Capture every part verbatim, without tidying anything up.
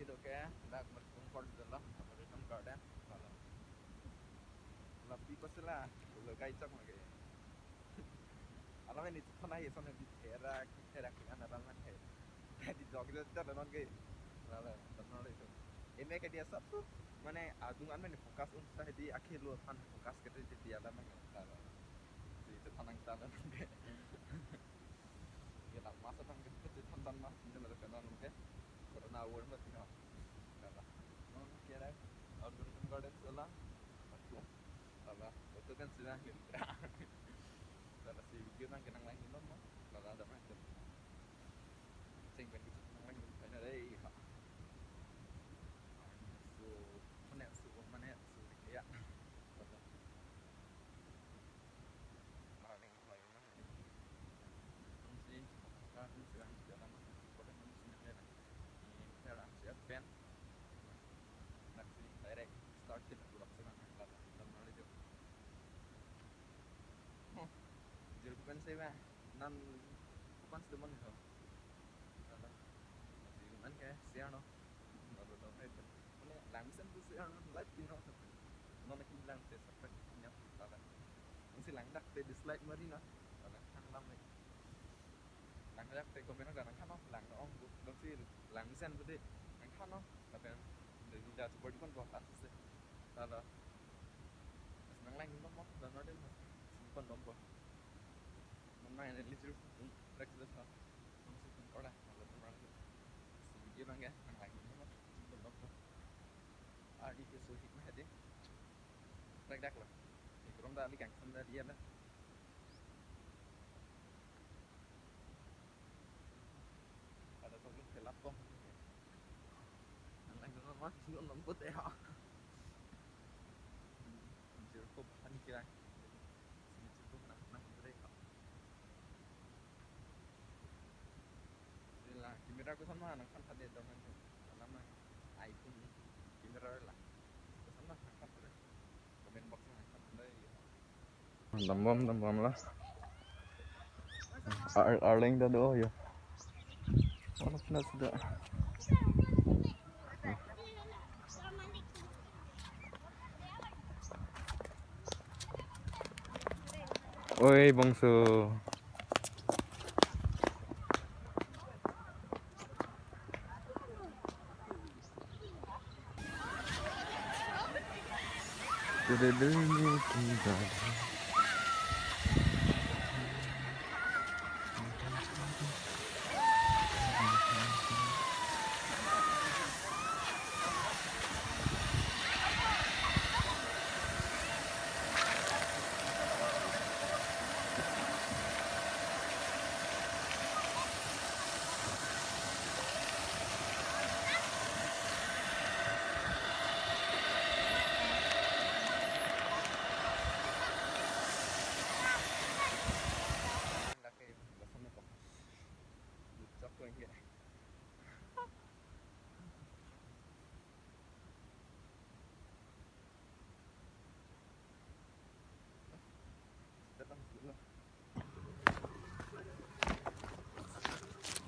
Kido ke, dak Merkung Fort dolo, Merkung Garden, lalo. Lapi ko sila, lo kai chok lagi. Alam ini tuh pernah ya, sana di Terak, Terak dengan alam kan, hai. Di jog jog jog non ke. Lalo, non itu. Ini kayak dia sab tuh, mane adung an mane fokus un sa di akhir lo pan fokus ke di alam kan. Lalo. Di itu tanang tanang ke. Kita masa tang kita di tantan mas, ini lalo kenal ke. Corona award mati no. Lalo. Non kira Merkung Garden sila. Lalo. Foto kan sila gitu. Lalo si video nang kenang lain no. Lalo ada mah. Sing pen kita nang lain no. Ada deh, ha. So, mana so, mana so, ya. Lalo. Morning, morning, morning. Kung si, kung si ang jalan, kung si ang jalan, ini jalan siap pen. Nak si direct start kita pulang sana, lalo, lalo itu. Oh, jeruk pen sih, bah. Nan, bukan sedemon itu. Lalo. Masih man ke siang no. Lalo dong red. Mane langsen tu siang no light pino. Non akin lang te sapak nyap lalo. Nang si lang dak te dislike mari no. Lalo hang lam le. Lang dak te komen ka nang kano lang no ong bu. Dong si langsen bu de. Nang kano. Tapi yang dari India tu body kon bo kan se. Lalo. Nang lang no mo dan ada mo. Kon dong bo. Nang lang ini licur. Rek sudah sa. Nang si kon kola. Lalo nang lang. Si dia bang ya. Nang lang no mo. Kon dong bo. Ari ke suhik mah deh. Rek dak lo. Ikrom dak ali kangsen dak dia lah. Ada soklo kelap kong. Nang lang dong mas, nang lembut ya. Jeruk kok bahan kira. Jeruk kok nang nang kira. Sila, camera ko sama nang kan tadi dong kan. Lama iPhone camera la. Ko sama nang kan tadi. Comment box nang kan tadi. Dambom, dambom la. Ar-, arleng ta do yo. Wala pina sudah. Oi, bongso.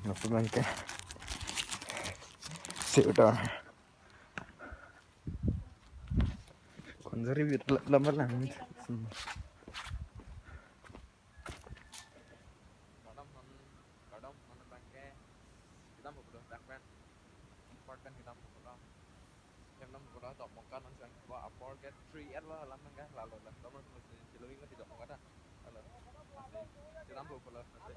Lapu bangke. Si udah. Konjari bit lambar lang. Madam, madam, bangke. Kita mau bedah dak pen. Empat kan kita mau bedah. Yang enam bola dok mongkan nang sang ba apor ke three at lo alam nang ke lalo dah. Nomor satu si Loing ke tidak mongkan dah. Lalo. Masih. Kita mau bola masih.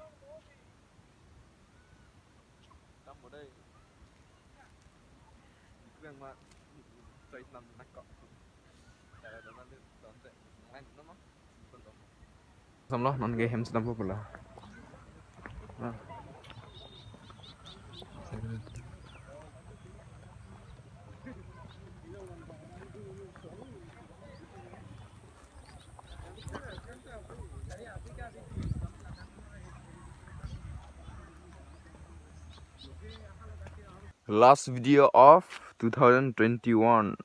Kita mau deh. Itu yang ma-, saya senam nak kok. Kalau dengan dia tonte, main nama? Samlo non ke hem sedam pulo. Last video of two thousand twenty-one.